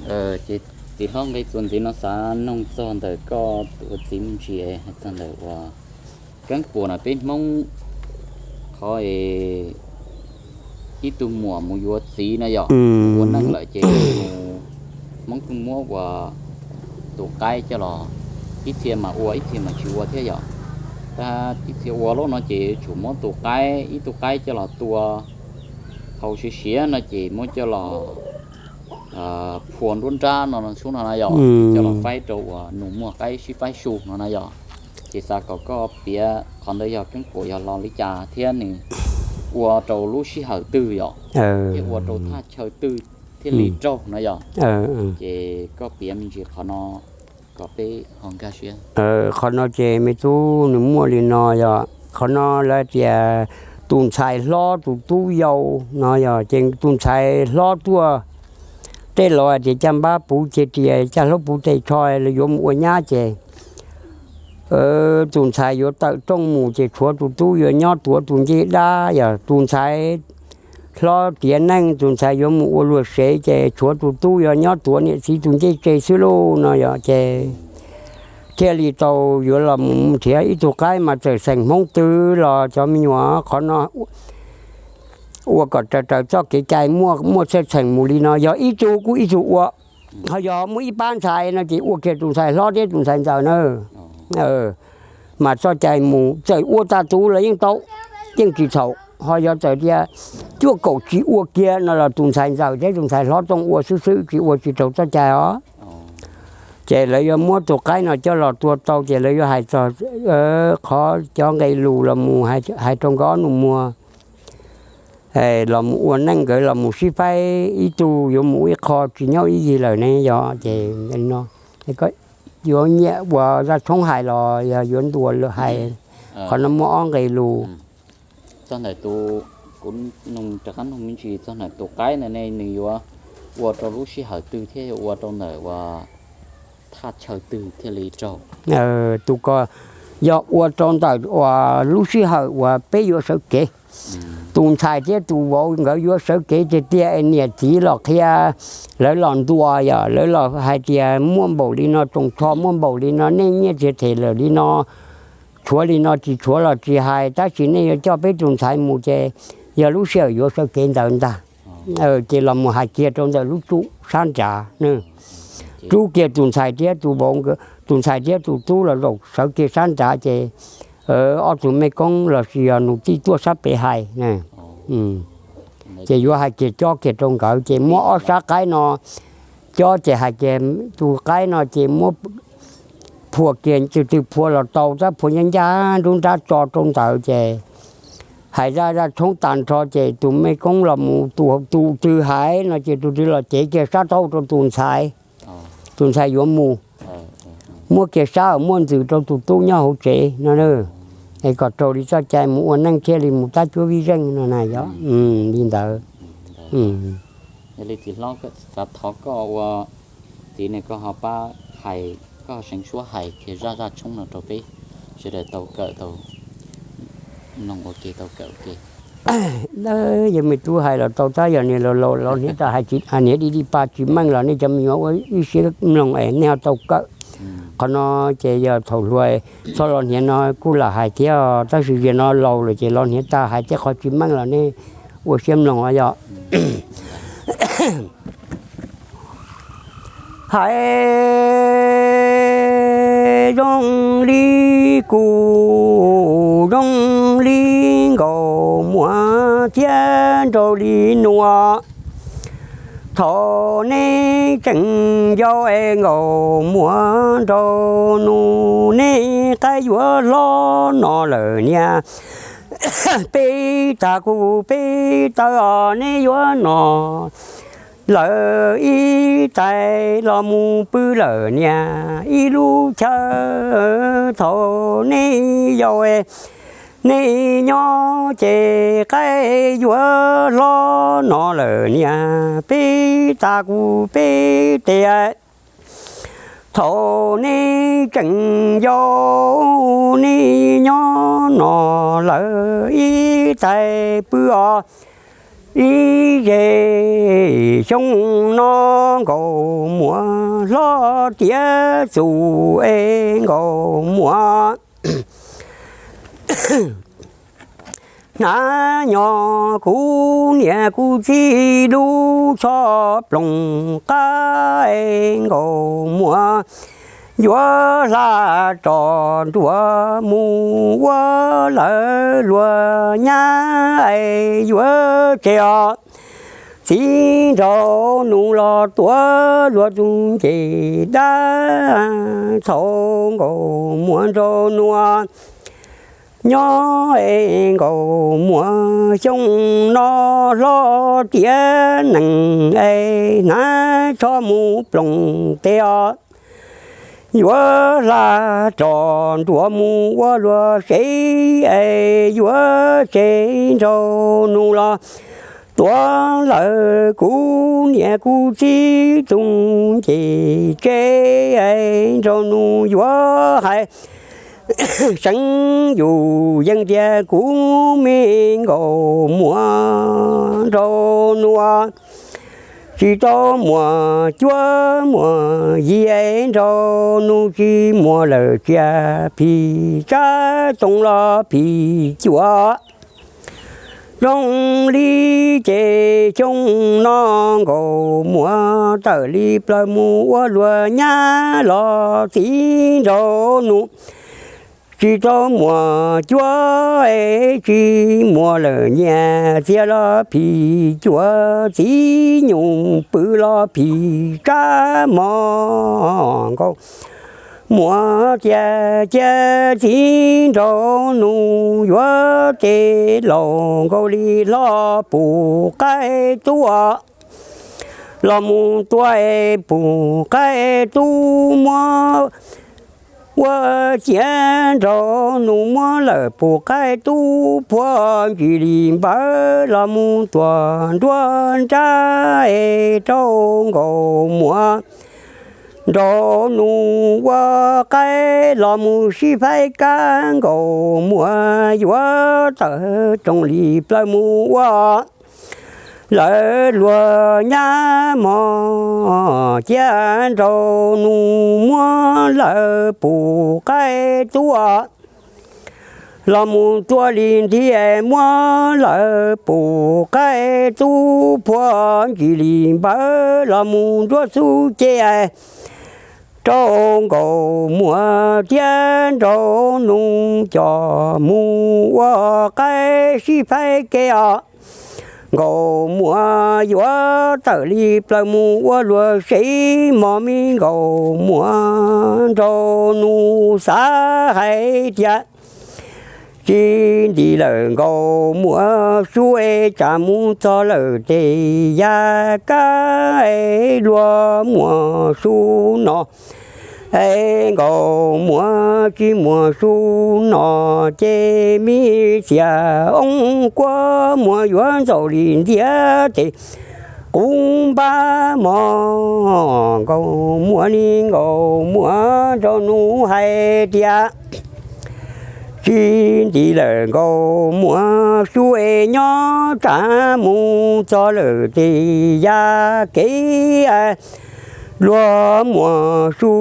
Ces txiv hlob nqe txuas ntxiv no xav noog txog ntawm koj tus ua txiv me ntsis hais txog ntawm uas keeb puas no peb Hmoob qhov es ib tug muam mus yuav txiv no yog ua neej lawm ces Hmoob kuj muab uas tus qaib coj los, ib txhia mas ua ib txhia mas tsis ua thiab yom. Tab ib txhia ua lawm no ces yuav tsum muab tus qaib, ib tug qaib coj los tua, thaum siav siav no ces muab coj los phua nruab nrab no sub no na yog, coj los faib rau uas nus muag qaib sib faib su no na yog. Ces xav kom koj piav qhov ntawd yog keeb puas yog lo li cas thiab nws ua rau lub sij hawm twg yom, thiab ua rau thaj chaw twg thiaj li raug no yog. Ces koj piav me ntsis qhov no kom peb ho nkag siab. Qhov no ces me tub, nws muaj li no yog, qhov no lawv tias tus ntxhais hlob tus tub yau no yog, ces tus ntxhais hlob tuaj, tej laus hais tias caj npab puv ceg rias, caj hlaub puv tes tsho, lawv yuav mus ua nyab ces tus ntxhais yuav tawm rooj mus ces tshuav tus tub yuav nyob tuav tus ncej dab, yog tus ntxhais hlob tiav neej, tus ntxhais yuav mus ua luag sev ces tshuav tus tub yuav nyob tuav niam txiv tus ncej tse xwb lauj no yog. Ces thiaj li tau yuav los mus nrhiav ib tug qaib mas txawm xeem Hmoob twg los cov me nyuam qhov no ua kom raws raws txoj kev cai, muaj txhawj txheem mus li no, yog ib tug kuj ib tug ua. Ho yog muaj ib pab ntxhais no ces ua kiag tus ntxhais hlob thiab tus ntxhais ntxawm na. Mas txoj cai mus txawm ua tas tus los yeej tau, yeej tsis txhaum. Ho yog txawm tias cuaj kaum tsis ua kiag no los tus ntxhais ntxawm thiab tus ntxhais hlob tooj ua xwb xwb, tsis ua tsis raug txoj cai os. Ces lawv yuav muab tus qaib no coj los tua tau ces lawv yuav hais txog qhov cov nqe lus los mus hais rau nkawd ob nus muag los mus ua neej, nkawd los mus sib faib, ib tug yuav mus ib qho tsis nyob ib yig lawm ne yog. Ces no yuav nyiam uas zaj tshoob hais los yog yuav ntuas lawm hais, qhov no muaj ob nqe lus. Txog ntawm tus, kuv rov qab nug me ntsis txog ntawm tus qaib ntawd ne, nws yuav ua rau lub sij hawm twg thiab yuav ua rau ntawm uas thaj chaw twg thiaj li raug? Tus ko yog ua rau ntawm uas lub sij hawm uas peb yuav sawv kev. Tus ntxhais thiab tus vauv nkawd yuav sawv kev tiag tiag es niam txiv los qhia, lawv los ntuas yom, lawv los hais tias muaj npaum li no tsoos tsho, muaj npaum li no nej nyiaj txiag them lawm li no, tshuav li no tsis tshuav los tsis hais, tab sis nej yuav coj peb tus ntxhais mus ces yog lub sij hawm yuav sawv kev ntawd ntag. Ces los mus hais kiag rau ntawm lub tsuj sab nrad. Rub kiag tus ntxhais thiab tus vauv, tus ntxhais thiab tus tub los zaum sawv kiag sab nrad ces ob tug mej koob los sis yog nus tij tuaj sab pem hais. Ces yuav hais kiag cob kiag rau nkawd ces muab ob sab qaib no cob ces hais kiag tus qaib no ces muab phua kiag, tus twg phua los tau, tab phua ncaj ncaj nruab nrab tso rau ntawd ces hais zaj zaj tshoob tag nrho ces tus mej koob los mus, tus twg hais no ces tus twg los cev kiag sab taub hau rau tus ntxhais, tus ntxhais yuav mus, muab kiag sab uas muaj ntxwm rau tus tub nyob hauv tsev no. Es kom raug li txoj cai mus ua neej thiaj li mus tab cuab vij zeej no na yog li ntawd. Yog li txiv hlob, xav thov koj ua txiv ne, koj ho pab hais, koj ho seev suab hais kiag zaj zaj tshoob no rau peb sawv daws tau kawm, tau mloog ua ke, tau kawm ua ke. Yog me tub hais los tau, tab yog niag laus laus los hniav tas hais tsis, hniav di di pa tsis meej los nej cov me nyuam ua ib siab mloog es nej ho tau kawm. Qhov no ces yog thaum hluas txhob los hniav no kuj lam hais thiab, tab sis yog no laus lawm ces los hniav tas hais tej qhov tsis meej los nej ua siab mloog os yog. Hais zoo li kuv, zoo li nkauj muam thiab nraug li nus, thaum nej tseem yau es nkauj muam nraug nus, nej qaib yuav hlob no lawm niag. Peb tag kuv peb taw os, nej yuav no lawm ib tais los mus pw lawm niag ib lub chaw. Thaum nej yau es nej nyob ces qaib yuav hlob no lawm niag. Peb tag kuv peb tes, thaum nej tseem yau, nej nyob no lawm ib tais pw os. Ib zej xyoo no Nkauj Muas hlob tiav txuj es Nkauj Muas hnav nyo kuv niam kuv txiv lub tsho ploog qab es Nkauj Muas yuav hla rov nruas mus ua lawv luag nyab es yuav tseg os. Txiv nraug nus los tuav luag tus ncej dab txhaum Nkauj Muas nraug nus nyob es Nkauj Muas xyoo no hlob tiav nees es hnav tsho mus ploog teb os. Yuav hla rov nruas mus ua luag sev es yuav tseg nraug nus los tuav lawv kuv niam kuv txiv tus ncej tseg es nraug nus yuav hais seev yus yeej tias kuv me Nkauj Muas nraug nus tsis tau muaj cuab muaj yig es nraug nus tsis muaj lawm tsiaj phim tsab tooj los phim cuam. Zoo li ces xyoo no Nkauj Muas tawm li plaws mus ua luag nyab los txiv nraug nus tsis tau muaj cuab es tsis muaj lawm nyiaj txiag los phim cuam, txiv nyuj pw los phim tsab mos. Nkauj Muas tias cia txiv nraug nus yuav tes laus nkaus li hlob pum qaib tub los mus tua es pum qaib tub muab ua ciav nraug nus muab lawm pum qaib tub phua ntsis li npawv los mus tuam nruab nrab es rau Nkauj Muas. Nraug nus ua qaib los mus sib faib kab Nkauj Muas yuav tawm rooj li plaws mus ua lawv luag nyab mos. Cia nraug nus muab lawv pum qaib tub los mus tua li nthi, muab lawv pum qaib tub phua ntsis li npawv los mus nruab xub ceg rau Nkauj Muas thiab nraug nus coj mus ua qaib sib faib ke os. Nkauj Muas yuav tawm li plaws mus ua luag sev mos, me Nkauj Muas nraug nus xav hais tias tsis nti lawm Nkauj Muas su es tsam mus txog lawm tes ya kab es luag muaj su no es Nkauj Muas tsis muaj su no ces me Xiam Oob Kuab Muas yuav ntxaum li ntiav tes qub npab mos. Nkauj Muas li Nkauj Muas nraug nus hais tias tsis nti lawm Nkauj Muas su es nyob tsam mus txog lawm tes ya kev luag muaj su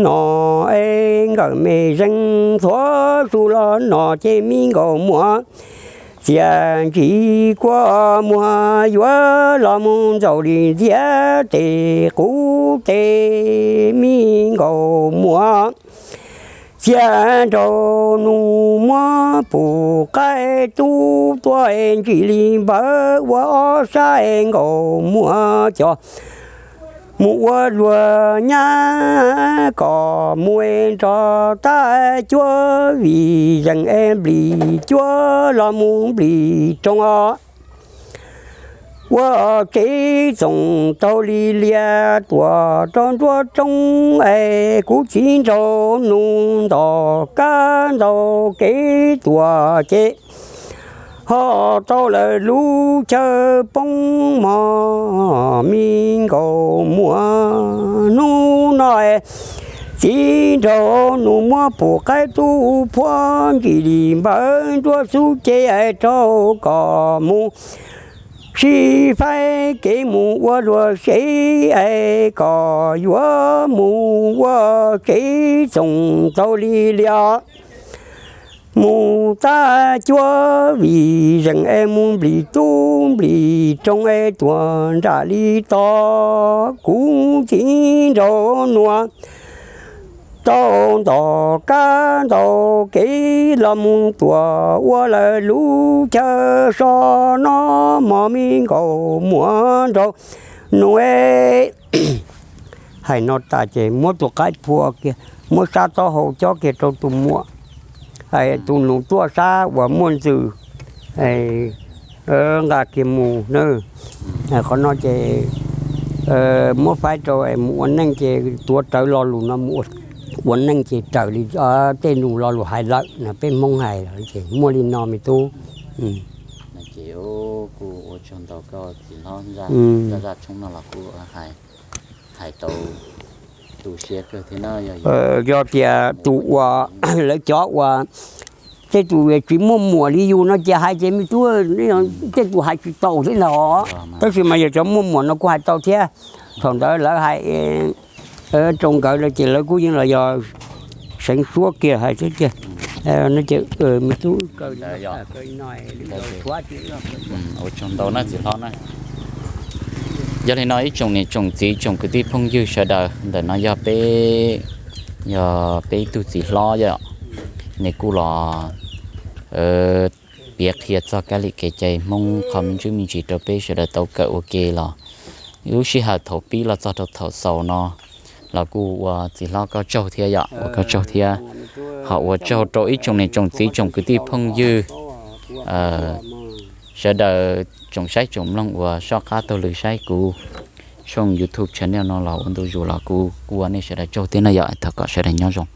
no es nkawm me zeeg ntxhuav su los no ces me Nkauj Muas Xiam Ntsis Kuab Muas yuav los mus ntxaum li ntiav tes qub tes me Nkauj Muas Xiam nraug nus muab pum qaib tub tua es ntsis li npawv ua ob sab es Nkauj Muas coj mus ua luag nyab kom mus es nrog tag cuab vim zeej es nplis cuab los mus nplis rooj os. Ua tsev txoos taug li lias tuam rau nruab roob es kuv txiv nraug nus nto kab ntau kev tuam ces ho tau lawm lub chaw poob mos. Me Nkauj Muas hnub no es txiv nraug nus muab pum qaib tub phua ntsis li npawv nruab xub ceg es rau kom mus tsis faib kev mus ua luag tsev es kom yuav mus ua tsev txoos tau li lias. Mus tab cuab vim zeem es mus nplis tub nplis roo es tuag nram li tod. Kuv txiv nraug nuav tau ntom kab ntaus kev los mus tuam ua lawv lub chaw so no mos me nkaus muam nraug nuav. Hais no tas ces muab tus qaib phua kiag, muab sab taub hau cob kiag rau tus muam, tus nus tuaj sab uas muaj ntxws nqa kiag mus na. Qhov no ces muab faib rau mus ua neej ces tuav rawv lo lus no mus ua neej ces raws li tej nus lo lus hais lawm no, peb Hmoob hais ces muaj li no me tub. Yog tias tus uas lawv cov uas tej tus tsis muaj muam li yus no ces hais ces me tub, tej tus hais tsis tau thiab ntag. Tab sis mas yog cov muaj muam no kuj hais tau thiab. Thaum ntawd lawv hais rau nkawd lawm ces lawv kuj yeej los yog seev suab kiag hais thiab tiag. No ces me tub, ua tsaug ntau na txiv hlob na. Yog li no ib tsoom niam tsoom txiv tsoom kwv tij phooj ywg sawv daws, ntawm no yog peb, yog peb ib tug txiv hlob yom, nws kuj los piav qhia txog kab lis kev cai Hmoob qhov me ntsis me ntsis rau peb sawv daws tau kawm ua ke los. Lub sij hawm thaum pib los txog rau thaum xaus no los kuj ua txiv hlob koj tsaug thiab yom, ua koj tsaug thiab. Ho ua tsaug rau ib tsoom niam tsoom txiv tsoom kwv tij phooj ywg sawv daws tsoom saib tsoom mloog uas soj qab taug lw saib kuv tshooj YouTube channel no los ua ntu zus los kuv kuj ua nej sawv daws tsaug thiab na yom, thov kom sawv daws nyob zoo.